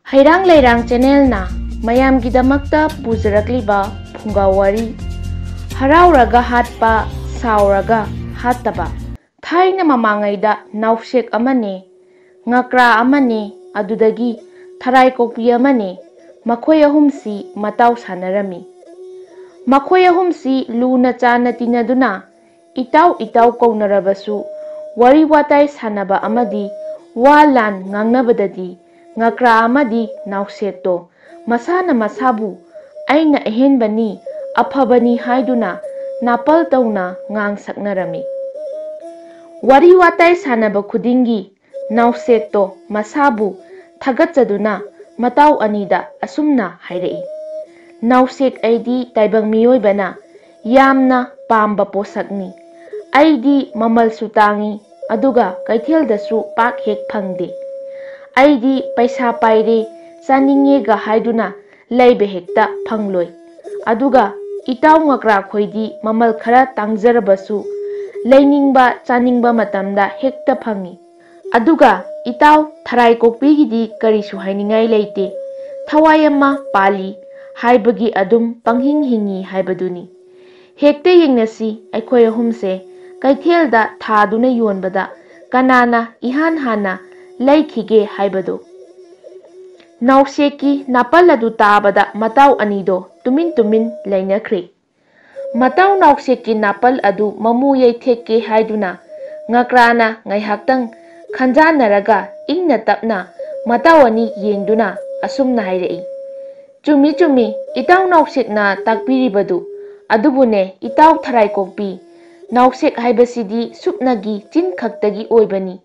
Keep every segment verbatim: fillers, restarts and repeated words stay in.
ꯍꯩꯔꯥꯡ ꯂꯩꯔꯥꯡ ꯆꯦꯅꯦꯜꯅ ꯃꯌꯥꯝꯒꯤꯗꯃꯛꯇ ꯄꯨꯖꯔꯛꯂꯤꯕ ꯐꯨꯡꯒꯥ ꯋꯥꯔꯤ, ꯍꯔꯥꯎꯔꯒ ꯍꯥꯠꯄ, ꯁꯥꯎꯔꯒ ꯍꯥꯠꯇꯕ꯫ ꯊꯥꯏꯅ ꯃꯃꯥꯡꯉꯩꯗ ꯅꯥꯎꯁꯦꯛ ꯑꯃꯅꯦ, ꯉꯀ꯭ꯔꯥ ꯑꯃꯅꯦ, ꯑꯗꯨꯗꯒꯤ ꯊꯔꯥꯏ ꯀꯣꯛꯄꯤ ꯑꯃꯅꯦ, ꯃꯈꯣꯏ ꯑꯍꯨꯝꯁꯤ ꯃꯇꯥꯎ ꯁꯥꯟꯅꯔꯝꯃꯤ꯫ ꯃꯈꯣꯏ ꯑꯍꯨꯝꯁꯤ ꯂꯨꯅ ꯆꯥꯟꯅ ꯇꯤꯟꯅꯗꯨꯅ ꯏꯇꯥꯎ ꯏꯇꯥꯎ ꯀꯧꯅꯔꯕꯁꯨ, ꯋꯥꯔꯤ ꯋꯥꯇꯥꯏ ꯁꯥꯟꯅꯕ ꯑꯃꯗꯤ ꯋꯥ ꯂꯥꯟ ꯉꯥꯡꯅꯕꯗꯗꯤ ꯉꯀ꯭ꯔꯥ ꯑꯃꯗꯤ ꯅꯥꯎꯁꯦꯛꯇꯣ ꯃꯁꯥꯅ ꯃꯁꯥꯕꯨ "ꯑꯩꯅ ꯑꯍꯦꯟꯕꯅꯤ, ꯑꯐꯕꯅꯤ" ꯍꯥꯏꯗꯨꯅ ꯅꯥꯄꯜ ꯇꯧꯅ ꯉꯥꯡ ꯁꯛꯅꯔꯝꯃꯤ꯫ ꯋꯥꯔꯤ ꯋꯥꯇꯥꯏ ꯁꯥꯟꯅꯕ ꯈꯨꯗꯤꯡꯒꯤ ꯅꯥꯎꯁꯦꯛꯇꯣ ꯃꯁꯥꯕꯨ ꯊꯥꯒꯠꯆꯗꯨꯅ ꯃꯇꯥꯎ ꯑꯅꯤꯗ ꯑꯁꯨꯝꯅ ꯍꯥꯏꯔꯛꯏ, "ꯅꯥꯎꯁꯦꯛ ꯑꯩꯗꯤ ꯇꯥꯏꯕꯪ ꯃꯤꯑꯣꯏꯕꯅ ꯌꯥꯝꯅ ꯄꯥꯝꯕ ꯄꯣꯠꯁꯛꯅꯤ꯫ ꯑꯩꯗꯤ ꯃꯃꯜꯁꯨ ꯇꯥꯡꯏ, ꯑꯗꯨꯒ ꯀꯩꯊꯦꯜꯗꯁꯨ ꯄꯥꯛ ꯍꯦꯛ ꯐꯪꯗꯦ꯫ ꯑꯩꯗꯤ ꯄꯩꯁꯥ ꯄꯥꯏꯔꯦ, ꯆꯥꯅꯤꯡꯉꯦꯒ ꯍꯥꯏꯗꯨꯅ ꯂꯩꯕ ꯍꯦꯛꯇ ꯐꯪꯂꯣꯏ꯫ ꯑꯗꯨꯒ ꯏꯇꯥꯎ ꯉꯀ꯭ꯔꯥꯈꯣꯏꯗꯤ ꯃꯃꯜ ꯈꯔ ꯇꯥꯡꯖꯔꯕꯁꯨ ꯂꯩꯅꯤꯡꯕ ꯆꯥꯅꯤꯡꯕ ꯃꯇꯝꯗ ꯍꯦꯛꯇ ꯐꯪꯏ꯫ ꯑꯗꯨꯒ ꯏꯇꯥꯎ ꯊꯔꯥꯏ ꯀꯣꯛꯄꯤꯒꯤꯗꯤ ꯀꯔꯤꯁꯨ ꯍꯥꯏꯅꯤꯡꯉꯥꯏ ꯂꯩꯇꯦ, ꯊꯋꯥꯏ ꯑꯃ ꯄꯥꯜꯂꯤ ꯍꯥꯏꯕꯒꯤ ꯑꯗꯨꯝ ꯄꯪꯍꯤꯡ ꯍꯤꯡꯉꯤ ꯍꯥꯏꯕꯗꯨꯅꯤ꯫ ꯍꯦꯛꯇ ꯌꯦꯡꯅꯁꯤ, ꯑꯩꯈꯣꯏ ꯑꯍꯨꯝꯁꯦ ꯀꯩꯊꯦꯜꯗ ꯊꯥꯗꯨꯅ ꯌꯣꯟꯕꯗ ꯀꯅꯥꯅ ꯏꯍꯥꯟ ꯍꯥꯟꯅ ꯂꯩꯈꯤꯒꯦ ꯍꯥꯏꯕꯗꯨ"꯫ ꯅꯥꯎꯁꯦꯛꯀꯤ ꯅꯥꯄꯜ ꯑꯗꯨ ꯇꯥꯕꯗ ꯃꯇꯥꯎ ꯑꯅꯤꯗꯣ ꯇꯨꯃꯤꯟ ꯇꯨꯃꯤꯟ ꯂꯩꯅꯈ꯭ꯔꯦ꯫ ꯃꯇꯥꯎ ꯅꯥꯎꯁꯦꯛꯀꯤ ꯅꯥꯄꯜ ꯑꯗꯨ ꯃꯃꯨ ꯌꯩꯊꯦꯛꯀꯦ ꯍꯥꯏꯗꯨꯅ ꯉꯀ꯭ꯔꯥꯅ ꯉꯥꯏꯍꯥꯛꯇꯪ ꯈꯟꯖꯥꯟꯅꯔꯒ ꯏꯪꯅ ꯇꯞꯅ ꯃꯇꯥꯎ ꯑꯅꯤ ꯌꯦꯡꯗꯨꯅ ꯑꯁꯨꯝꯅ ꯍꯥꯏꯔꯛꯏ, "ꯆꯨꯝꯃꯤ ꯆꯨꯝꯃꯤ, ꯏꯇꯥꯎ ꯅꯥꯎꯁꯦꯛꯅ ꯇꯥꯛꯄꯤꯔꯤꯕꯗꯨ꯫ ꯑꯗꯨꯕꯨꯅꯦ ꯏꯇꯥꯎ ꯊꯔꯥꯏ ꯀꯣꯛꯄꯤ, ꯅꯥꯎꯁꯦꯛ ꯍꯥꯏꯕꯁꯤꯗꯤ ꯁꯨꯞꯅꯒꯤ ꯆꯤꯟ ꯈꯛꯇꯒꯤ ꯑꯣꯏꯕꯅꯤ꯫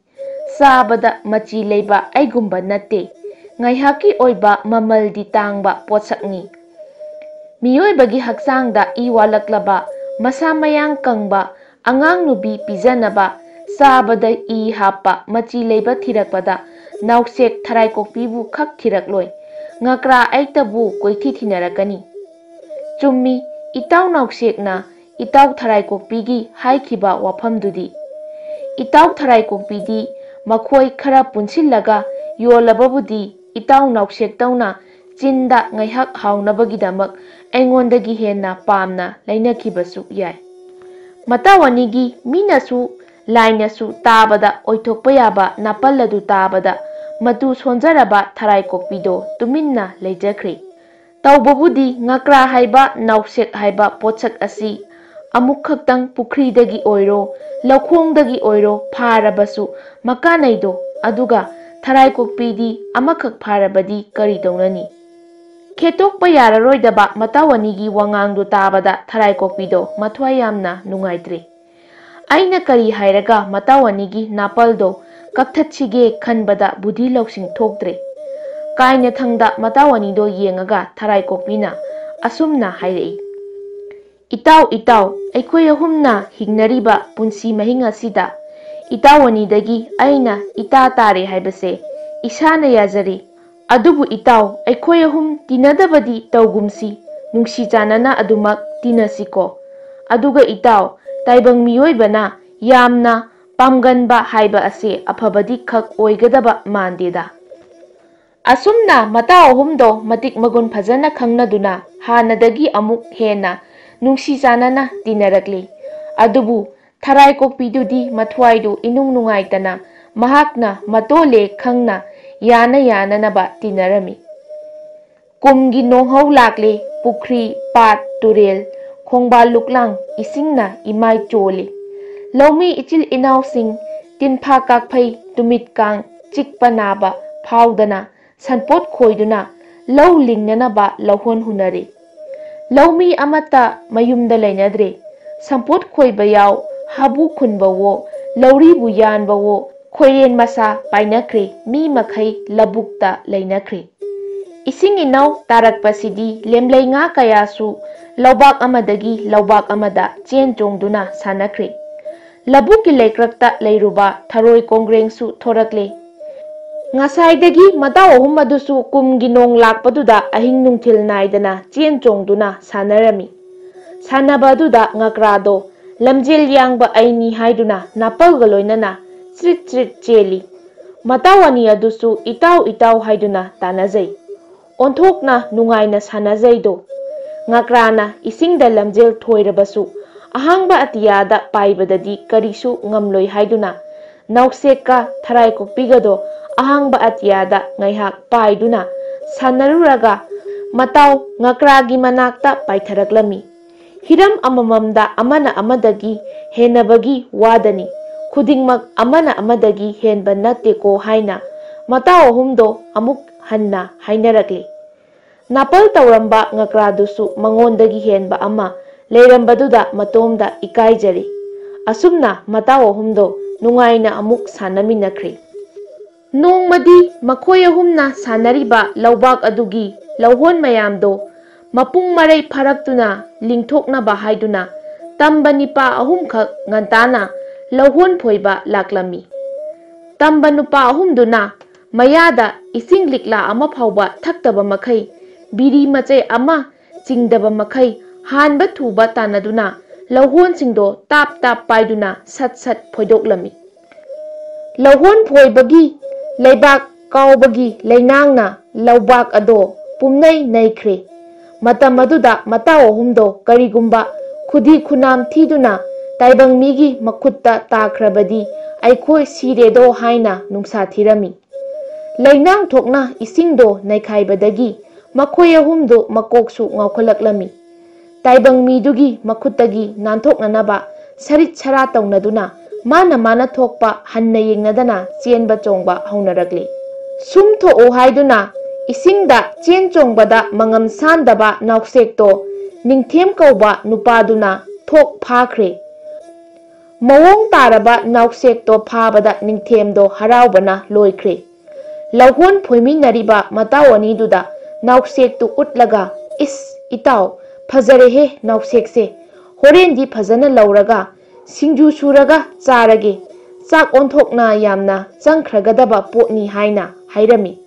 ꯆꯥꯕꯗ ꯃꯆꯤ ꯂꯩꯕ ꯑꯩꯒꯨꯝꯕ ꯅꯠꯇꯦ꯫ ꯉꯥꯏꯍꯥꯛꯀꯤ ꯑꯣꯏꯕ ꯃꯃꯜꯗꯤ ꯇꯥꯡꯕ ꯄꯣꯠꯁꯛꯅꯤ꯫ ꯃꯤꯑꯣꯏꯕꯒꯤ ꯍꯛꯆꯥꯡꯗ ꯏ ꯋꯥꯠꯂꯛꯂꯕ, ꯃꯁꯥ ꯃꯌꯥꯡ ꯀꯪꯕ ꯑꯉꯥꯡ ꯅꯨꯄꯤ ꯄꯤꯖꯅꯕ ꯆꯥꯕꯗ ꯏ ꯍꯥꯞꯄ ꯃꯆꯤ ꯂꯩꯕ ꯊꯤꯔꯛꯄꯗ ꯅꯥꯎꯁꯦꯛ ꯊꯔꯥꯏ ꯀꯣꯛꯄꯤꯕꯨ ꯈꯛ ꯊꯤꯔꯛꯂꯣꯏ, ꯉꯀ꯭ꯔꯥ ꯑꯩꯇꯕꯨ ꯀꯣꯏꯊꯤ ꯊꯤꯅꯔꯛꯀꯅꯤ"꯫ ꯆꯨꯝꯃꯤ, ꯏꯇꯥꯎ ꯅꯥꯎꯁꯦꯛꯅ ꯏꯇꯥꯎ ꯊꯔꯥꯏ ꯀꯣꯛꯄꯤꯒꯤ ꯍꯥꯏꯈꯤꯕ ꯋꯥꯐꯝꯗꯨꯗꯤ꯫ ꯏꯇꯥꯎ ꯊꯔꯥꯏ ꯀꯣꯛꯄꯤꯗꯤ ꯃꯈꯣꯏ ꯈꯔ ꯄꯨꯟꯁꯤꯜꯂꯒ ꯌꯣꯜꯂꯕꯕꯨꯗꯤ ꯏꯇꯥꯎ ꯅꯥꯎꯁꯦꯛꯇꯧꯅ ꯆꯤꯟꯗ ꯉꯥꯏꯍꯥꯛ ꯍꯥꯎꯅꯕꯒꯤꯗꯃꯛ ꯑꯩꯉꯣꯟꯗꯒꯤ ꯍꯦꯟꯅ ꯄꯥꯝꯅ ꯂꯩꯅꯈꯤꯕꯁꯨ ꯌꯥꯏ꯫ ꯃꯇꯥꯎ ꯑꯅꯤꯒꯤ ꯃꯤꯅꯁꯨ ꯂꯥꯏꯅꯁꯨ ꯇꯥꯕꯗ ꯑꯣꯏꯊꯣꯛꯄ ꯌꯥꯕ ꯅꯥꯄꯜ ꯑꯗꯨ ꯇꯥꯕꯗ ꯃꯇꯨ ꯁꯣꯟꯖꯔꯕ ꯊꯔꯥꯏ ꯀꯣꯛꯄꯤꯗꯣ ꯇꯨꯃꯤꯟꯅ ꯂꯩꯖꯈ꯭ꯔꯦ꯫ ꯇꯧꯕꯕꯨꯗꯤ ꯉꯀ꯭ꯔꯥ ꯍꯥꯏꯕ ꯅꯥꯎꯁꯦꯛ ꯍꯥꯏꯕ ꯄꯣꯠꯁꯛ ꯑꯁꯤ ꯑꯃꯨꯛꯈꯛꯇꯪ ꯄꯨꯈ꯭ꯔꯤꯗꯒꯤ ꯑꯣꯏꯔꯣ ꯂꯧꯈꯣꯡꯗꯒꯤ ꯑꯣꯏꯔꯣ ꯐꯥꯔꯕꯁꯨ ꯃꯀꯥꯅꯩꯗꯣ, ꯑꯗꯨꯒ ꯊꯔꯥꯏ ꯀꯣꯛꯄꯤꯗꯤ ꯑꯃꯈꯛ ꯐꯥꯔꯕꯗꯤ ꯀꯔꯤ ꯇꯧꯅꯅꯤ? ꯈꯦꯠꯇꯣꯛꯄ ꯌꯥꯔꯔꯣꯏꯗꯕ ꯃꯇꯥꯎ ꯑꯅꯤꯒꯤ ꯋꯥꯉꯥꯡꯗꯨ ꯇꯥꯕꯗ ꯊꯔꯥꯏ ꯀꯣꯛꯄꯤꯗꯣ ꯃꯊ꯭ꯋꯥꯏ ꯌꯥꯝꯅ ꯅꯨꯡꯉꯥꯏꯇ꯭ꯔꯦ꯫ ꯑꯩꯅ ꯀꯔꯤ ꯍꯥꯏꯔꯒ ꯃꯇꯥꯎ ꯑꯅꯤꯒꯤ ꯅꯥꯄꯜꯗꯣ ꯀꯛꯊꯠꯁꯤꯒꯦ ꯈꯟꯕꯗ ꯕꯨꯙꯤ ꯂꯧꯁꯤꯡ ꯊꯣꯛꯇ꯭ꯔꯦ꯫ ꯀꯥꯏꯅꯊꯪꯗ ꯃꯇꯥꯎ ꯑꯅꯤꯗꯣ ꯌꯦꯡꯉꯒ ꯊꯔꯥꯏ ꯀꯣꯛꯄꯤꯅ ꯑꯁꯨꯝꯅ ꯍꯥꯏꯔꯛꯏ, "ꯏꯇꯥꯎ, ꯏꯇꯥꯎ, ꯑꯩꯈꯣꯏ ꯑꯍꯨꯝꯅ ꯍꯤꯡꯅꯔꯤꯕ ꯄꯨꯟꯁꯤ ꯃꯍꯤꯡ ꯑꯁꯤꯗ ꯏꯇꯥꯎ ꯑꯅꯤꯗꯒꯤ ꯑꯩꯅ ꯏꯇꯥ ꯇꯥꯔꯦ ꯍꯥꯏꯕꯁꯦ ꯏꯁꯥꯅ ꯌꯥꯖꯔꯤ꯫ ꯑꯗꯨꯕꯨ ꯏꯇꯥꯎ, ꯑꯩꯈꯣꯏ ꯑꯍꯨꯝ ꯇꯤꯟꯅꯗꯕꯗꯤ ꯇꯧꯒꯨꯝꯁꯤ, ꯅꯨꯡꯁꯤ ꯆꯥꯟꯅꯅ ꯑꯗꯨꯃꯛ ꯇꯤꯟꯅꯁꯤꯀꯣ꯫ ꯑꯗꯨꯒ ꯏꯇꯥꯎ, ꯇꯥꯏꯕꯪ ꯃꯤꯑꯣꯏꯕꯅ ꯌꯥꯝꯅ ꯄꯥꯝꯒꯟꯕ ꯍꯥꯏꯕ ꯑꯁꯦ ꯑꯐꯕꯗꯤ ꯈꯛ ꯑꯣꯏꯒꯗꯕ ꯃꯥꯟꯗꯦꯗ"꯫ ꯑꯁꯨꯝꯅ ꯃꯇꯥꯎ ꯑꯍꯨꯝꯗꯣ ꯃꯇꯤꯛ ꯃꯒꯨꯟ ꯐꯖꯅ ꯈꯪꯅꯗꯨꯅ ꯍꯥꯟꯅꯗꯒꯤ ꯑꯃꯨꯛ ꯍꯦꯟꯅ ꯅꯨꯡꯁꯤ ꯆꯥꯟꯅꯅ ꯇꯤꯟꯅꯔꯛꯂꯤ꯫ ꯑꯗꯨꯕꯨ ꯊꯔꯥꯏ ꯀꯣꯛꯄꯤꯗꯨꯗꯤ ꯃꯊ꯭ꯋꯥꯏꯗꯨ ꯏꯅꯨꯡ ꯅꯨꯡꯉꯥꯏꯇꯅ ꯃꯍꯥꯛꯅ ꯃꯇꯣꯜꯂꯦ ꯈꯪꯅ ꯌꯥꯅ ꯌꯥꯅꯅꯕ ꯇꯤꯟꯅꯔꯝꯃꯤ꯫ ꯀꯨꯝꯒꯤ ꯅꯣꯡꯍꯧ ꯂꯥꯛꯂꯦ, ꯄꯨꯈ꯭ꯔꯤ, ꯄꯥꯠ, ꯇꯨꯔꯦꯜ, ꯈꯣꯡꯕꯥꯜ ꯂꯨꯛꯂꯥꯡ ꯏꯁꯤꯡꯅ ꯏꯃꯥꯏ ꯆꯣꯜꯂꯤ꯫ ꯂꯧꯃꯤ ꯏꯆꯤꯜ ꯏꯅꯥꯎꯁꯤꯡ ꯇꯤꯟꯐꯥ ꯀꯥꯛꯐꯩ, ꯇꯨꯃꯤꯠ ꯀꯥꯡ ꯆꯤꯛꯄ ꯅꯥꯕ ꯐꯥꯎꯗꯅ ꯁꯟꯄꯣꯠ ꯈꯣꯏꯗꯨꯅ ꯂꯧ ꯂꯤꯡꯅꯅꯕ ꯂꯧꯍꯣꯟ ꯍꯨꯟꯅꯔꯤ꯫ ꯂꯧꯃꯤ ꯑꯃꯠꯇ ꯃꯌꯨꯝꯗ ꯂꯩꯅꯗ꯭ꯔꯦ꯫ ꯁꯝꯄꯣꯠ ꯈꯣꯏꯕ ꯌꯥꯎ, ꯍꯥꯕꯨ ꯈꯨꯟꯕꯋꯣ, ꯂꯧꯔꯤꯕꯨ ꯌꯥꯟꯕꯋꯣ, ꯈꯣꯏꯔꯦꯟ ꯃꯁꯥ ꯄꯥꯏꯅꯈ꯭ꯔꯦ, ꯃꯤ ꯃꯈꯩ ꯂꯧꯕꯨꯛꯇ ꯂꯩꯅꯈ꯭ꯔꯦ꯫ ꯏꯁꯤꯡ ꯏꯅꯧ ꯇꯥꯔꯛꯄꯁꯤꯗꯤ ꯂꯦꯝꯂꯩ ꯉꯥ ꯀꯌꯥꯁꯨ ꯂꯧꯕꯥꯛ ꯑꯃꯗꯒꯤ ꯂꯧꯕꯥꯛ ꯑꯃꯗ ꯆꯦꯟ ꯆꯣꯡꯗꯨꯅ ꯁꯥꯟꯅꯈ꯭ꯔꯦ꯫ ꯂꯧꯕꯨꯛꯀꯤ ꯂꯩꯀ꯭ꯔꯛꯇ ꯂꯩꯔꯨꯕ ꯊꯔꯣꯏ ꯀꯣꯡꯒ꯭ꯔꯦꯡꯁꯨ ꯊꯣꯔꯛꯂꯦ꯫ ꯉꯁꯥꯏꯗꯒꯤ ꯃꯇꯥꯎ ꯑꯍꯨꯝ ꯑꯗꯨꯁꯨ ꯀꯨꯝꯒꯤ ꯅꯣꯡ ꯂꯥꯛꯄꯗꯨꯗ ꯑꯍꯤꯡ ꯅꯨꯡꯊꯤꯜ ꯅꯥꯏꯗꯅ ꯆꯦꯟ ꯆꯣꯡꯗꯨꯅ ꯁꯥꯟꯅꯔꯝꯃꯤ꯫ ꯁꯥꯟꯅꯕ ꯑꯗꯨꯗ ꯉꯀ꯭ꯔꯥꯗꯣ ꯂꯝꯖꯦꯜ ꯌꯥꯡꯕ ꯑꯩꯅꯤ ꯍꯥꯏꯗꯨꯅ ꯅꯥꯄꯜꯒ ꯂꯣꯏꯅꯅ ꯆ꯭ꯔꯤꯠ ꯆ꯭ꯔꯤꯠ ꯆꯦꯜꯂꯤ꯫ ꯃꯇꯥꯎ ꯑꯅꯤ ꯑꯗꯨꯁꯨ ꯏꯇꯥꯎ ꯏꯇꯥꯎ ꯍꯥꯏꯗꯨꯅ ꯇꯥꯟꯅꯖꯩ꯫ ꯑꯣꯟꯊꯣꯛꯅ ꯅꯨꯡꯉꯥꯏꯅ ꯁꯥꯟꯅꯖꯩꯗꯣ꯫ ꯉꯀ꯭ꯔꯥꯅ ꯏꯁꯤꯡꯗ ꯂꯝꯖꯦꯜ ꯊꯣꯏꯔꯕꯁꯨ ꯑꯍꯥꯡꯕ ꯑꯇꯤꯌꯥꯗ ꯄꯥꯏꯕꯗꯗꯤ ꯀꯔꯤꯁꯨ ꯉꯝꯂꯣꯏ ꯍꯥꯏꯗꯨꯅ ꯅꯥꯎꯁꯦꯛꯀ ꯊꯔꯥꯏ ꯀꯣꯛꯄꯤꯒꯗꯣ ꯑꯍꯥꯡꯕ ꯑꯇꯤꯌꯥꯗ ꯉꯥꯏꯍꯥꯛ ꯄꯥꯏꯗꯨꯅ ꯁꯥꯟꯅꯔꯨꯔꯒ ꯃꯇꯥꯎ ꯉꯀ꯭ꯔꯥꯒꯤ ꯃꯅꯥꯛꯇ ꯄꯥꯏꯊꯔꯛꯂꯝꯃꯤ꯫ ꯍꯤꯔꯝ ꯑꯃꯃꯝꯗ ꯑꯃꯅ ꯑꯃꯗꯒꯤ ꯍꯦꯟꯅꯕꯒꯤ ꯋꯥꯗꯅꯤ꯫ ꯈꯨꯗꯤꯡꯃꯛ ꯑꯃꯅ ꯑꯃꯗꯒꯤ ꯍꯦꯟꯕ ꯅꯠꯇꯦꯀꯣ ꯍꯥꯏꯅ ꯃꯇꯥꯎ ꯑꯍꯨꯝꯗꯣ ꯑꯃꯨꯛ ꯍꯟꯅ ꯍꯥꯏꯅꯔꯛꯂꯤ꯫ ꯅꯥꯄꯜ ꯇꯧꯔꯝꯕ ꯉꯀ꯭ꯔꯥꯗꯨꯁꯨ ꯃꯉꯣꯟꯗꯒꯤ ꯍꯦꯟꯕ ꯑꯃ ꯂꯩꯔꯝꯕꯗꯨꯗ ꯃꯇꯣꯝꯗ ꯏꯀꯥꯏꯖꯔꯤ꯫ ꯑꯁꯨꯝꯅ ꯃꯇꯥꯎ ꯑꯍꯨꯝꯗꯣ ꯅꯨꯡꯉꯥꯏꯅ ꯑꯃꯨꯛ ꯁꯥꯟꯅꯃꯤꯟꯅꯈ꯭ꯔꯦ꯫ ꯅꯣꯡꯃꯗꯤ ꯃꯈꯣꯏ ꯑꯍꯨꯝꯅ ꯁꯥꯟꯅꯔꯤꯕ ꯂꯧꯕꯥꯛ ꯑꯗꯨꯒꯤ ꯂꯧꯍꯣꯟ ꯃꯌꯥꯝꯗꯣ ꯃꯄꯨꯡ ꯃꯔꯩ ꯐꯥꯔꯛꯇꯨꯅ ꯂꯤꯡꯊꯣꯛꯅꯕ ꯍꯥꯏꯗꯨꯅ ꯇꯝꯕ ꯅꯤꯄꯥ ꯑꯍꯨꯝꯈꯛ ꯉꯟꯇꯥꯅ ꯂꯧꯍꯣꯟ ꯐꯣꯏꯕ ꯂꯥꯛꯂꯝꯃꯤ꯫ ꯇꯝꯕ ꯅꯨꯄꯥ ꯑꯍꯨꯝꯗꯨꯅ ꯃꯌꯥꯗ ꯏꯁꯤꯡ ꯂꯤꯛꯂꯥ ꯑꯃ ꯐꯥꯎꯕ ꯊꯛꯇꯕ ꯃꯈꯩ, ꯕꯤꯔꯤ ꯃꯆꯩ ꯑꯃ ꯆꯤꯡꯗꯕ ꯃꯈꯩ ꯍꯥꯟꯕ ꯊꯨꯕ ꯇꯥꯟꯅꯗꯨꯅ ꯂꯧꯍꯣꯟꯁꯤꯡꯗꯣ ꯇꯥꯞ ꯇꯥꯞ ꯄꯥꯏꯗꯨꯅ ꯁꯠ ꯁꯠ ꯐꯣꯏꯗꯣꯛꯂꯝꯃꯤ꯫ ꯂꯧꯍꯣꯟ ꯐꯣꯏꯕꯒꯤ ꯂꯩꯕꯥꯛ ꯀꯥꯎꯕꯒꯤ ꯂꯩꯅꯥꯡꯅ ꯂꯧꯕꯥꯛ ꯑꯗꯣ ꯄꯨꯝꯅꯩ ꯅꯩꯈ꯭ꯔꯦ꯫ ꯃꯇꯝ ꯑꯗꯨꯗ ꯃꯇꯥꯎ ꯑꯍꯨꯝꯗꯣ ꯀꯔꯤꯒꯨꯝꯕ ꯈꯨꯗꯤ ꯈꯨꯅꯥꯝ ꯊꯤꯗꯨꯅ ꯇꯥꯏꯕꯪ ꯃꯤꯒꯤ ꯃꯈꯨꯠꯇ ꯇꯥꯈ꯭ꯔꯕꯗꯤ ꯑꯩꯈꯣꯏ ꯁꯤꯔꯦꯗꯣ ꯍꯥꯏꯅ ꯅꯨꯡꯁꯥ ꯊꯤꯔꯝꯃꯤ꯫ ꯂꯩꯅꯥꯡ ꯊꯣꯛꯅ ꯏꯁꯤꯡꯗꯣ ꯅꯩꯈꯥꯏꯕꯗꯒꯤ ꯃꯈꯣꯏ ꯑꯍꯨꯝꯗꯨ ꯃꯀꯣꯛꯁꯨ ꯉꯥꯎꯈꯠꯂꯛꯂꯝꯃꯤ꯫ ꯇꯥꯏꯕꯪ ꯃꯤꯗꯨꯒꯤ ꯃꯈꯨꯠꯇꯒꯤ ꯅꯥꯟꯊꯣꯛꯅꯅꯕ ꯁꯔꯤꯠ ꯁꯔꯥ ꯇꯧꯅꯗꯨꯅ ꯃꯥꯅ ꯃꯥꯅ ꯊꯣꯛꯄ ꯍꯟꯅ ꯌꯦꯡꯅꯗꯅ ꯆꯦꯟꯕ ꯆꯣꯡꯕ ꯍꯧꯅꯔꯛꯂꯤ꯫ ꯁꯨꯝ ꯊꯣꯛꯎ ꯍꯥꯏꯗꯨꯅ ꯏꯁꯤꯡꯗ ꯆꯦꯟ ꯆꯣꯡꯕꯗ ꯃꯉꯝ ꯁꯥꯟꯗꯕ ꯅꯥꯎꯁꯦꯛꯇꯣ ꯅꯤꯡꯊꯦꯝ ꯀꯧꯕ ꯅꯨꯄꯥꯗꯨꯅ ꯊꯣꯛ ꯐꯥꯈ꯭ꯔꯦ꯫ ꯃꯑꯣꯡ ꯇꯥꯔꯕ ꯅꯥꯎꯁꯦꯛꯇꯣ ꯐꯥꯕꯗ ꯅꯤꯡꯊꯦꯝꯗꯣ ꯍꯔꯥꯎꯕꯅ ꯂꯣꯏꯈ꯭ꯔꯦ꯫ ꯂꯧꯍꯣꯟ ꯐꯣꯏꯃꯤꯟꯅꯔꯤꯕ ꯃꯇꯥꯎ ꯑꯅꯤꯗꯨꯗ ꯅꯥꯎꯁꯦꯛꯇꯨ ꯎꯠꯂꯒ, "ꯏꯁ, ꯏꯇꯥꯎ, ꯐꯖꯔꯦꯍꯦ ꯅꯥꯎꯁꯦꯛꯁꯦ꯫ ꯍꯣꯔꯦꯟꯗꯤ ꯐꯖꯅ ꯂꯧꯔꯒ ꯁꯤꯡꯖꯨ ꯁꯨꯔꯒ ꯆꯥꯔꯒꯦ꯫ ꯆꯥꯛ ꯑꯣꯟꯊꯣꯛꯅ ꯌꯥꯝꯅ ꯆꯪꯈ꯭ꯔꯒꯗꯕ ꯄꯣꯠꯅꯤ" ꯍꯥꯏꯅ ꯍꯥꯏꯔꯝꯃꯤ꯫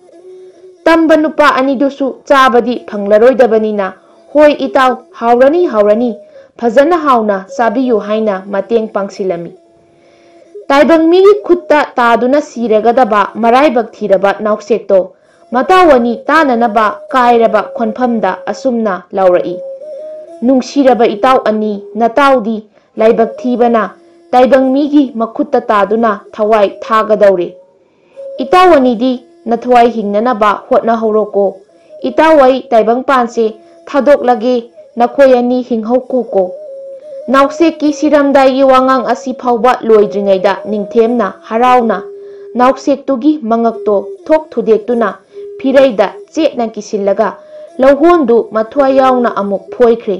ꯇꯝꯕ ꯅꯨꯄꯥ ꯑꯅꯤꯗꯨꯁꯨ ꯆꯥꯕꯗꯤ ꯐꯪꯂꯔꯣꯏꯗꯕꯅꯤꯅ, "ꯍꯣꯏ ꯏꯇꯥꯎ, ꯍꯥꯎꯔꯅꯤ, ꯍꯥꯎꯔꯅꯤ, ꯐꯖꯅ ꯍꯥꯎꯅ ꯆꯥꯕꯤꯌꯨ" ꯍꯥꯏꯅ ꯃꯇꯦꯡ ꯄꯥꯡꯁꯤꯜꯂꯝꯃꯤ꯫ ꯇꯥꯏꯕꯪ ꯃꯤꯒꯤ ꯈꯨꯠꯇ ꯇꯥꯗꯨꯅ ꯁꯤꯔꯒꯗꯕ ꯃꯔꯥꯏꯕꯛ ꯊꯤꯔꯕ ꯅꯥꯎꯁꯦꯛꯇꯣ ꯃꯇꯥꯎ ꯑꯅꯤ ꯇꯥꯅꯅꯕ ꯀꯥꯏꯔꯕ ꯈꯣꯟꯐꯝꯗ ꯑꯁꯨꯝꯅ ꯂꯥꯎꯔꯛꯏ, "ꯅꯨꯡꯁꯤꯔꯕ ꯏꯇꯥꯎ ꯑꯅꯤ, ꯅꯇꯥꯎꯗꯤ ꯂꯥꯏꯕꯛ ꯊꯤꯕꯅ ꯇꯥꯏꯕꯪ ꯃꯤꯒꯤ ꯃꯈꯨꯠꯇ ꯇꯥꯗꯨꯅ ꯊꯋꯥꯏ ꯊꯥꯒꯗꯧꯔꯦ꯫ ꯏꯇꯥꯎ ꯑꯅꯤꯗꯤ ꯅꯊꯋꯥꯏ ꯍꯤꯡꯅꯅꯕ ꯍꯣꯠꯅꯍꯧꯔꯣꯀꯣ꯫ ꯏꯇꯥꯎ ꯑꯩ ꯇꯥꯏꯕꯪꯄꯥꯟꯁꯦ ꯊꯥꯗꯣꯛꯂꯒꯦ, ꯅꯈꯣꯏ ꯑꯅꯤ ꯍꯤꯡꯍꯧꯀꯣꯀꯣ꯫" ꯅꯥꯎꯁꯦꯛꯀꯤ ꯁꯤꯔꯝꯗꯥꯏꯒꯤ ꯋꯥꯉꯥꯡ ꯑꯁꯤ ꯐꯥꯎꯕ ꯂꯣꯏꯗ꯭ꯔꯤꯉꯩꯗ ꯅꯤꯡꯊꯦꯝꯅ ꯍꯔꯥꯎꯅ ꯅꯥꯎꯁꯦꯛꯇꯨꯒꯤ ꯃꯉꯛꯇꯣ ꯊꯣꯛ ꯊꯨꯗꯦꯛꯇꯨꯅ ꯐꯤꯔꯩꯗ ꯆꯦꯠꯅ ꯀꯤꯁꯤꯜꯂꯒ ꯂꯧꯍꯣꯟꯗꯨ ꯃꯊ꯭ꯋꯥꯏ ꯌꯥꯎꯅ ꯑꯃꯨꯛ ꯐꯣꯏꯈ꯭ꯔꯦ꯫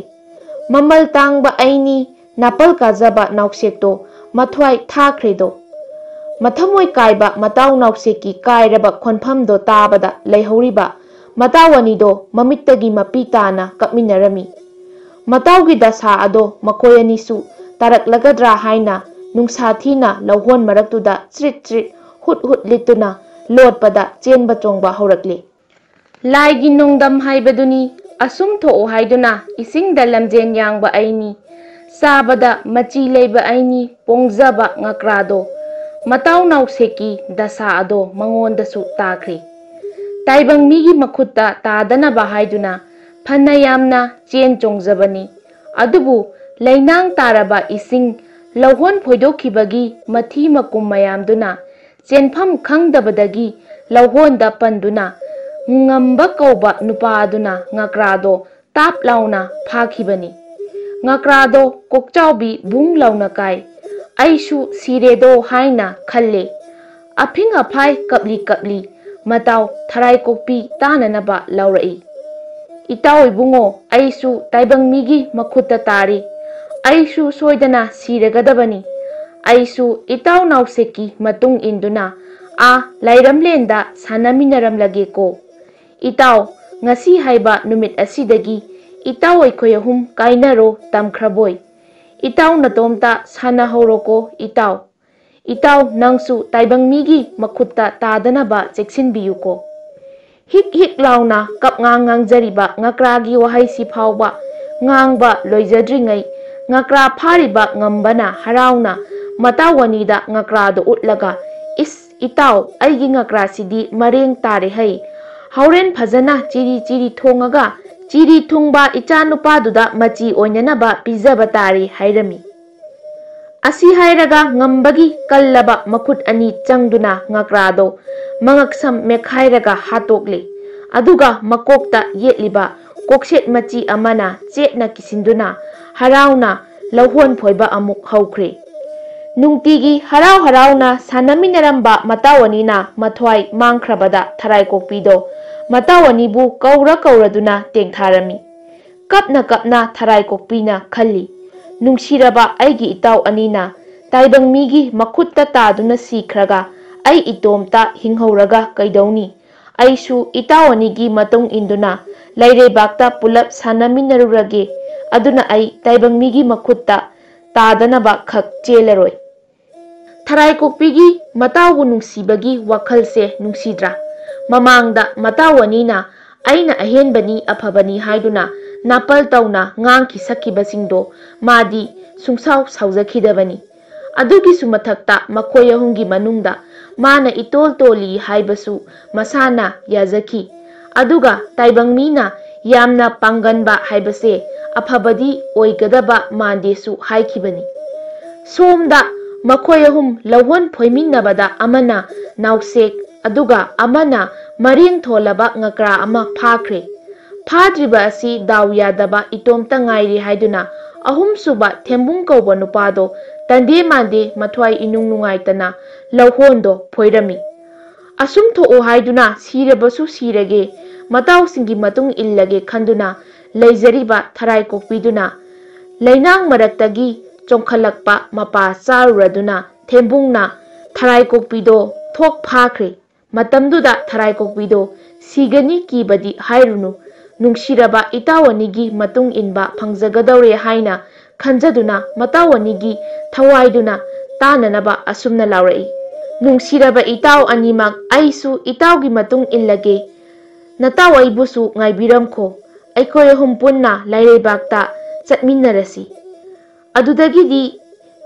ꯃꯃꯜ ꯇꯥꯡꯕ ꯑꯩꯅꯤ, ꯅꯥꯄꯜ ꯀꯥꯖꯕ ꯅꯥꯎꯁꯦꯛꯇꯣ ꯃꯊ꯭ꯋꯥꯏ ꯊꯥꯈ꯭ꯔꯦꯗꯣ꯫ ꯃꯊꯃꯣꯏ ꯀꯥꯏꯕ ꯃꯇꯥꯎ ꯅꯥꯎꯁꯦꯛꯀꯤ ꯀꯥꯏꯔꯕ ꯈꯣꯟꯐꯝꯗꯣ ꯇꯥꯕꯗ ꯂꯩꯍꯧꯔꯤꯕ ꯃꯇꯥꯎ ꯑꯅꯤꯗꯣ ꯃꯃꯤꯠꯇꯒꯤ ꯃꯄꯤ ꯇꯥꯅ ꯀꯞꯃꯤꯟꯅꯔꯝꯃꯤ꯫ ꯃꯇꯥꯎꯒꯤ ꯗꯁꯥ ꯑꯗꯣ ꯃꯈꯣꯏ ꯑꯅꯤꯁꯨ ꯇꯥꯔꯛꯂꯒꯗ꯭ꯔꯥ ꯍꯥꯏꯅ ꯅꯨꯡꯁꯥ ꯊꯤꯅ ꯂꯧꯍꯣꯟ ꯃꯔꯛꯇꯨꯗ ꯆ꯭ꯔꯤꯠ ꯆ꯭ꯔꯤꯠ ꯍꯨꯠ ꯍꯨꯠ ꯂꯤꯠꯇꯨꯅ ꯂꯣꯠꯄꯗ ꯆꯦꯟꯕ ꯆꯣꯡꯕ ꯍꯧꯔꯛꯂꯤ꯫ ꯂꯥꯏꯒꯤ ꯅꯣꯡꯗꯝ ꯍꯥꯏꯕꯗꯨꯅꯤ, ꯑꯁꯨꯝ ꯊꯣꯛꯎ ꯍꯥꯏꯗꯨꯅ ꯏꯁꯤꯡꯗ ꯂꯝꯖꯦꯟ ꯌꯥꯡꯕ ꯑꯩꯅꯤ, ꯆꯥꯕꯗ ꯃꯆꯤ ꯂꯩꯕ ꯑꯩꯅꯤ, ꯄꯣꯡꯖꯕ ꯉꯀ꯭ꯔꯥꯗꯣ꯫ ꯃꯇꯥꯎ ꯅꯥꯎꯁꯦꯛꯀꯤ ꯗꯁꯥ ꯑꯗꯣ ꯃꯉꯣꯟꯗꯁꯨ ꯇꯥꯈ꯭ꯔꯦ꯫ ꯇꯥꯏꯕꯪ ꯃꯤꯒꯤ ꯃꯈꯨꯠꯇ ꯇꯥꯗꯅꯕ ꯍꯥꯏꯗꯨꯅ ꯐꯅ ꯌꯥꯝꯅ ꯆꯦꯟ ꯆꯣꯡꯖꯕꯅꯤ, ꯑꯗꯨꯕꯨ ꯂꯩꯅꯥꯡ ꯇꯥꯔꯕ ꯏꯁꯤꯡ ꯂꯧꯍꯣꯟ ꯐꯣꯏꯗꯣꯛꯈꯤꯕꯒꯤ ꯃꯊꯤ ꯃꯀꯨꯝ ꯃꯌꯥꯝꯗꯨꯅ ꯆꯦꯟꯐꯝ ꯈꯪꯗꯕꯗꯒꯤ ꯂꯧꯍꯣꯟꯗ ꯄꯟꯗꯨꯅ ꯉꯝꯕ ꯀꯧꯕ ꯅꯨꯄꯥ ꯑꯗꯨꯅ ꯉꯀ꯭ꯔꯥꯗꯣ ꯇꯥꯞ ꯂꯥꯎꯅ ꯐꯥꯈꯤꯕꯅꯤ꯫ ꯉꯀ꯭ꯔꯥꯗꯣ ꯀꯣꯛꯆꯥꯎꯕꯤ ꯕꯨꯡ ꯂꯥꯎꯅ ꯀꯥꯏ꯫ "ꯑꯩꯁꯨ ꯁꯤꯔꯦꯗꯣ" ꯍꯥꯏꯅ ꯈꯜꯂꯦ꯫ ꯑꯐꯤꯡ ꯑꯐꯥꯏ ꯀꯞꯂꯤ ꯀꯞꯂꯤ ꯃꯇꯥꯎ ꯊꯔꯥꯏ ꯀꯣꯛꯄꯤ ꯇꯥꯅꯅꯕ ꯂꯥꯎꯔꯛꯏ꯫ "ꯏꯇꯥꯎ ꯏꯕꯨꯡꯉꯣ, ꯑꯩꯁꯨ ꯇꯥꯏꯕꯪ ꯃꯤꯒꯤ ꯃꯈꯨꯠꯇ ꯇꯥꯔꯤ꯫ ꯑꯩꯁꯨ ꯁꯣꯏꯗꯅ ꯁꯤꯔꯒꯗꯕꯅꯤ꯫ ꯑꯩꯁꯨ ꯏꯇꯥꯎ ꯅꯥꯎꯁꯦꯛꯀꯤ ꯃꯇꯨꯡ ꯏꯟꯗꯨꯅ ꯑꯥ ꯂꯥꯏꯔꯝꯂꯦꯟꯗ ꯁꯥꯟꯅꯃꯤꯟꯅꯔꯝꯂꯒꯦꯀꯣ꯫ ꯏꯇꯥꯎ, ꯉꯁꯤ ꯍꯥꯏꯕ ꯅꯨꯃꯤꯠ ꯑꯁꯤꯗꯒꯤ ꯏꯇꯥꯎ ꯑꯩꯈꯣꯏ ꯑꯍꯨꯝ ꯀꯥꯏꯅꯔꯣ ꯇꯝꯈ꯭ꯔꯕꯣꯏ꯫ ꯏꯇꯥꯎ ꯅꯇꯣꯝꯇ ꯁꯥꯟꯅꯍꯧꯔꯣꯀꯣ ꯏꯇꯥꯎ꯫ ꯏꯇꯥꯎ, ꯅꯪꯁꯨ ꯇꯥꯏꯕꯪ ꯃꯤꯒꯤ ꯃꯈꯨꯠꯇ ꯇꯥꯗꯅꯕ ꯆꯦꯛꯁꯤꯟꯕꯤꯌꯨꯀꯣ꯫" ꯍꯤꯛ ꯍꯤꯛ ꯂꯥꯎꯅ ꯀꯞꯉꯥꯡ ꯉꯥꯡꯖꯔꯤꯕ ꯉꯀ꯭ꯔꯥꯒꯤ ꯋꯥꯍꯩꯁꯤ ꯐꯥꯎꯕ ꯉꯥꯡꯕ ꯂꯣꯏꯖꯗ꯭ꯔꯤꯉꯩ, ꯉꯀ꯭ꯔꯥ ꯐꯥꯔꯤꯕ ꯉꯝꯕꯅ ꯍꯔꯥꯎꯅ ꯃꯇꯥꯎ ꯑꯅꯤꯗ ꯉꯀ꯭ꯔꯥꯗꯣ ꯎꯠꯂꯒ, "ꯏꯁ, ꯏꯇꯥꯎ, ꯑꯩꯒꯤ ꯉꯀ꯭ꯔꯥꯁꯤꯗꯤ ꯃꯔꯦꯡ ꯇꯥꯔꯦ ꯍꯩ꯫ ꯍꯣꯔꯦꯟ ꯐꯖꯅ ꯆꯤꯔꯤ ꯆꯤꯔꯤ ꯊꯣꯡꯉꯒ ꯆꯤꯔꯤ ꯊꯨꯡꯕ ꯏꯆꯥꯅꯨꯄꯥꯗꯨꯗ ꯃꯆꯤ ꯑꯣꯏꯅꯅꯕ ꯄꯤꯖꯕ ꯇꯥꯔꯦ" ꯍꯥꯏꯔꯝꯃꯤ꯫ ꯑꯁꯤ ꯍꯥꯏꯔꯒ ꯉꯝꯕꯒꯤ ꯀꯜꯂꯕ ꯃꯈꯨꯠ ꯑꯅꯤ ꯆꯪꯗꯨꯅ ꯉꯀ꯭ꯔꯥꯗꯣ ꯃꯉꯛꯁꯝ ꯃꯦꯠꯈꯥꯏꯔꯒ ꯍꯥꯠꯇꯣꯛꯂꯦ꯫ ꯑꯗꯨꯒ ꯃꯀꯣꯛꯇ ꯌꯦꯠꯂꯤꯕ ꯀꯣꯛꯁꯦꯠ ꯃꯆꯤ ꯑꯃꯅ ꯆꯦꯠꯅ ꯀꯤꯁꯤꯟꯗꯨꯅ ꯍꯔꯥꯎꯅ ꯂꯧꯍꯣꯟ ꯐꯣꯏꯕ ꯑꯃꯨꯛ ꯍꯧꯈ꯭ꯔꯦ꯫ ꯅꯨꯡꯇꯤꯒꯤ ꯍꯔꯥꯎ ꯍꯔꯥꯎꯅ ꯁꯥꯟꯅꯃꯤꯟꯅꯔꯝꯕ ꯃꯇꯥꯎ ꯑꯅꯤꯅ ꯃꯊ꯭ꯋꯥꯏ ꯃꯥꯡꯈ꯭ꯔꯕꯗ ꯊꯔꯥꯏ ꯀꯣꯛꯄꯤꯗꯣ ꯃꯇꯥꯎ ꯑꯅꯤꯕꯨ ꯀꯧꯔ ꯀꯧꯔꯗꯨꯅ ꯇꯦꯡꯊꯥꯔꯝꯃꯤ꯫ ꯀꯞꯅ ꯀꯞꯅ ꯊꯔꯥꯏ ꯀꯣꯛꯄꯤꯅ ꯈꯜꯂꯤ, "ꯅꯨꯡꯁꯤꯔꯕ ꯑꯩꯒꯤ ꯏꯇꯥꯎ ꯑꯅꯤꯅ ꯇꯥꯏꯕꯪ ꯃꯤꯒꯤ ꯃꯈꯨꯠꯇ ꯇꯥꯗꯨꯅ ꯁꯤꯈ꯭ꯔꯒ ꯑꯩ ꯏꯇꯣꯝꯇ ꯍꯤꯡꯍꯧꯔꯒ ꯀꯩꯗꯧꯅꯤ? ꯑꯩꯁꯨ ꯏꯇꯥꯎ ꯑꯅꯤꯒꯤ ꯃꯇꯨꯡ ꯏꯟꯗꯨꯅ ꯂꯩꯔꯩꯕꯥꯛꯇ ꯄꯨꯂꯞ ꯁꯥꯟꯅꯃꯤꯟꯅꯔꯨꯔꯒꯦ꯫ ꯑꯗꯨꯅ ꯑꯩ ꯇꯥꯏꯕꯪ ꯃꯤꯒꯤ ꯃꯈꯨꯠꯇ ꯇꯥꯗꯅꯕ ꯈꯛ ꯆꯦꯜꯂꯔꯣꯏ"꯫ ꯊꯔꯥꯏ ꯀꯣꯛꯄꯤꯒꯤ ꯃꯇꯥꯎꯕꯨ ꯅꯨꯡꯁꯤꯕꯒꯤ ꯋꯥꯈꯜꯁꯦ ꯅꯨꯡꯁꯤꯗ꯭ꯔꯥ? ꯃꯃꯥꯡꯗ ꯃꯇꯥꯎ ꯑꯅꯤꯅ "ꯑꯩꯅ ꯑꯍꯦꯟꯕꯅꯤ, ꯑꯐꯕꯅꯤ" ꯍꯥꯏꯗꯨꯅ ꯅꯥꯄꯜ ꯇꯧꯅ ꯉꯥꯡꯈꯤ ꯁꯛꯈꯤꯕꯁꯤꯡꯗꯣ ꯃꯥꯗꯤ ꯁꯨꯡꯁꯥꯎ ꯁꯥꯎꯖꯈꯤꯗꯕꯅꯤ꯫ ꯑꯗꯨꯒꯤꯁꯨ ꯃꯊꯛꯇ ꯃꯈꯣꯏ ꯑꯍꯨꯝꯒꯤ ꯃꯅꯨꯡꯗ ꯃꯥꯅ ꯏꯇꯣꯜ ꯇꯣꯜꯂꯤ ꯍꯥꯏꯕꯁꯨ ꯃꯁꯥꯅ ꯌꯥꯖꯈꯤ꯫ ꯑꯗꯨꯒ ꯇꯥꯏꯕꯪ ꯃꯤꯅ ꯌꯥꯝꯅ ꯄꯥꯡꯒꯟꯕ ꯍꯥꯏꯕꯁꯦ ꯑꯐꯕꯗꯤ ꯑꯣꯏꯒꯗꯕ ꯃꯥꯟꯗꯦꯁꯨ ꯍꯥꯏꯈꯤꯕꯅꯤ꯫ ꯁꯣꯝꯗ ꯃꯈꯣꯏ ꯑꯍꯨꯝ ꯂꯧꯍꯣꯟ ꯐꯣꯏꯃꯤꯟꯅꯕꯗ ꯑꯃꯅ ꯅꯥꯎꯁꯦꯛ, ꯑꯗꯨꯒ ꯑꯃꯅ ꯃꯔꯦꯡ ꯊꯣꯜꯂꯕ ꯉꯀ꯭ꯔꯥ ꯑꯃ ꯐꯥꯈ꯭ꯔꯦ꯫ ꯐꯥꯗ꯭ꯔꯤꯕ ꯑꯁꯤ ꯗꯥꯎ ꯌꯥꯗꯕ ꯏꯇꯣꯝꯇ ꯉꯥꯏꯔꯦ ꯍꯥꯏꯗꯨꯅ ꯑꯍꯨꯝꯁꯨꯕ ꯊꯦꯝꯕꯨꯡ ꯀꯧꯕ ꯅꯨꯄꯥꯗꯣ ꯇꯟꯗꯦ ꯃꯥꯟꯗꯦ ꯃꯊ꯭ꯋꯥꯏ ꯏꯅꯨꯡ ꯅꯨꯡꯉꯥꯏꯇꯅ ꯂꯧꯍꯣꯟꯗꯣ ꯐꯣꯏꯔꯝꯃꯤ꯫ "ꯑꯁꯨꯝ ꯊꯣꯛꯑꯣ ꯍꯥꯏꯗꯨꯅ ꯁꯤꯔꯕꯁꯨ ꯁꯤꯔꯒꯦ, ꯃꯇꯥꯎꯁꯤꯡꯒꯤ ꯃꯇꯨꯡ ꯏꯜꯂꯒꯦ" ꯈꯟꯗꯨꯅ ꯂꯩꯖꯔꯤꯕ ꯊꯔꯥꯏ ꯀꯣꯛꯄꯤꯗꯨꯅ ꯂꯩꯅꯥꯡ ꯃꯔꯛꯇꯒꯤ ꯆꯣꯡꯈꯠꯂꯛꯄ ꯃꯄꯥ ꯆꯥꯔꯨꯔꯗꯨꯅ ꯊꯦꯝꯕꯨꯡꯅ ꯊꯔꯥꯏ ꯀꯣꯛꯄꯤꯗꯣ ꯊꯣꯛ ꯐꯥꯈ꯭ꯔꯦ꯫ ꯃꯇꯝꯗꯨꯗ ꯊꯔꯥꯏ ꯀꯣꯛꯄꯤꯗꯣ ꯁꯤꯒꯅꯤ ꯀꯤꯕꯗꯤ ꯍꯥꯏꯔꯨꯅꯨ, ꯅꯨꯡꯁꯤꯔꯕ ꯏꯇꯥꯎ ꯑꯅꯤꯒꯤ ꯃꯇꯨꯡ ꯏꯟꯕ ꯐꯪꯖꯒꯗꯧꯔꯦ ꯍꯥꯏꯅ ꯈꯟꯖꯗꯨꯅ ꯃꯇꯥꯎ ꯑꯅꯤꯒꯤ ꯊꯋꯥꯏꯗꯨꯅ ꯇꯥꯅꯅꯕ ꯑꯁꯨꯝꯅ ꯂꯥꯎꯔꯛꯏ, "ꯅꯨꯡꯁꯤꯔꯕ ꯏꯇꯥꯎ ꯑꯅꯤꯃꯛ, ꯑꯩꯁꯨ ꯏꯇꯥꯎꯒꯤ ꯃꯇꯨꯡ ꯏꯜꯂꯒꯦ꯫ ꯅꯇꯥꯎ ꯑꯩꯕꯨꯁꯨ ꯉꯥꯏꯕꯤꯔꯝꯈꯣ꯫ ꯑꯩꯈꯣꯏ ꯑꯍꯨꯝ ꯄꯨꯟꯅ ꯂꯥꯏꯔꯩꯕꯥꯛꯇ ꯆꯠꯃꯤꯟꯅꯔꯁꯤ"꯫ ꯑꯗꯨꯗꯒꯤꯗꯤ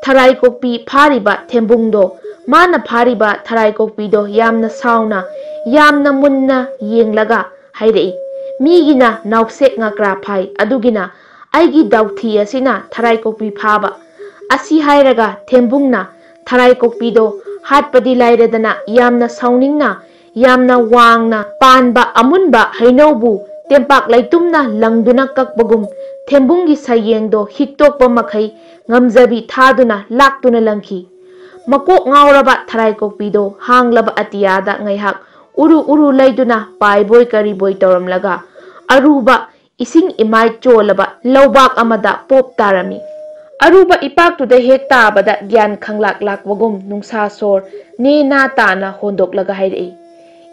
ꯊꯔꯥꯏ ꯀꯣꯛꯄꯤ ꯐꯥꯔꯤꯕ ꯊꯦꯝꯕꯨꯡꯗꯣ, ꯃꯥꯅ ꯐꯥꯔꯤꯕ ꯊꯔꯥꯏ ꯀꯣꯛꯄꯤꯗꯣ ꯌꯥꯝꯅ ꯁꯥꯎꯅ, ꯌꯥꯝꯅ ꯃꯨꯟꯅ ꯌꯦꯡꯂꯒ ꯍꯥꯏꯔꯛꯏ, "ꯃꯤꯒꯤꯅ ꯅꯥꯎꯁꯦꯛ ꯉꯀ꯭ꯔꯥ ꯐꯥꯏ, ꯑꯗꯨꯒꯤꯅ ꯑꯩꯒꯤ ꯗꯥꯎꯊꯤ ꯑꯁꯤꯅ ꯊꯔꯥꯏ ꯀꯣꯛꯄꯤ ꯐꯥꯕ"꯫ ꯑꯁꯤ ꯍꯥꯏꯔꯒ ꯊꯦꯝꯕꯨꯡꯅ ꯊꯔꯥꯏ ꯀꯣꯛꯄꯤꯗꯣ ꯍꯥꯠꯄꯗꯤ ꯂꯥꯏꯔꯗꯅ ꯌꯥꯝꯅ ꯁꯥꯎꯅꯤꯡꯅ, ꯌꯥꯝꯅ ꯋꯥꯡꯅ ꯄꯥꯟꯕ ꯑꯃꯨꯟꯕ ꯍꯩꯅꯧꯕꯨ ꯇꯦꯝꯄꯥꯛ ꯂꯩꯇꯨꯝꯅ ꯂꯪꯗꯨꯅ ꯀꯛꯄꯒꯨꯝ, ꯊꯦꯝꯕꯨꯡꯒꯤ ꯁꯌꯦꯡꯗꯣ ꯍꯤꯛꯇꯣꯛꯄ ꯃꯈꯩ ꯉꯝꯖꯕꯤ ꯊꯥꯗꯨꯅ ꯂꯥꯛꯇꯨꯅ ꯂꯪꯈꯤ꯫ ꯃꯀꯣꯛ ꯉꯥꯎꯔꯕ ꯊꯔꯥꯏ ꯀꯣꯛꯄꯤꯗꯣ ꯍꯥꯡꯂꯕ ꯑꯇꯤꯌꯥꯗ ꯉꯥꯏꯍꯥꯛ ꯎꯔꯨ ꯎꯔꯨ ꯂꯩꯗꯨꯅ ꯄꯥꯏꯕꯣꯏ ꯀꯔꯤꯕꯣꯏ ꯇꯧꯔꯝꯂꯒ ꯑꯔꯨꯕ ꯏꯁꯤꯡ ꯏꯃꯥꯏ ꯆꯣꯜꯂꯕ ꯂꯧꯕꯥꯛ ꯑꯃꯗ ꯄꯣꯞ ꯇꯥꯔꯝꯃꯤ꯫ ꯑꯔꯨꯕ ꯏꯄꯥꯛꯇꯨꯗ ꯍꯦꯛ ꯇꯥꯕꯗ ꯒ꯭ꯌꯥꯟ ꯈꯪꯂꯥꯛ ꯂꯥꯛꯄꯒꯨꯝ ꯅꯨꯡꯁꯥ ꯁꯣꯔ ꯅꯦ ꯅꯥ ꯇꯥꯅ ꯍꯣꯟꯗꯣꯛꯂꯒ ꯍꯥꯏꯔꯛꯏ,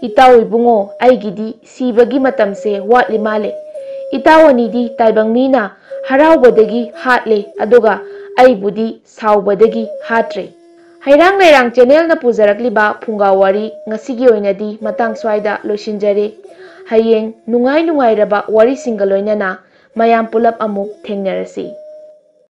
"ꯏꯇꯥꯎ ꯏꯕꯨꯡꯉꯣ, ꯑꯩꯒꯤꯗꯤ ꯁꯤꯕꯒꯤ ꯃꯇꯝꯁꯦ ꯋꯥꯠꯂꯤ ꯃꯥꯜꯂꯦ꯫ ꯏꯇꯥꯎ ꯑꯅꯤꯗꯤ ꯇꯥꯏꯕꯪ ꯃꯤꯅ ꯍꯔꯥꯎꯕꯗꯒꯤ ꯍꯥꯠꯂꯦ, ꯑꯗꯨꯒ ꯑꯩꯕꯨꯗꯤ ꯁꯥꯎꯕꯗꯒꯤ ꯍꯥꯠꯇ꯭ꯔꯦ"꯫ ꯍꯩꯔꯥꯡ ꯂꯩꯔꯥꯡ ꯆꯦꯅꯦꯜꯅ ꯄꯨꯖꯔꯛꯂꯤꯕ ꯐꯨꯡꯒꯥ ꯋꯥꯔꯤ ꯉꯁꯤꯒꯤ ꯑꯣꯏꯅꯗꯤ ꯃꯇꯥꯡ ꯁ꯭ꯋꯥꯏꯗ ꯂꯣꯏꯁꯤꯟꯖꯔꯦ꯫ ꯍꯌꯦꯡ ꯅꯨꯡꯉꯥꯏ ꯅꯨꯡꯉꯥꯏꯔꯕ ꯋꯥꯔꯤꯁꯤꯡꯒ ꯂꯣꯏꯅꯅ ꯃꯌꯥꯝ ꯄꯨꯂꯞ ꯑꯃꯨꯛ ꯊꯦꯡꯅꯔꯁꯤ꯫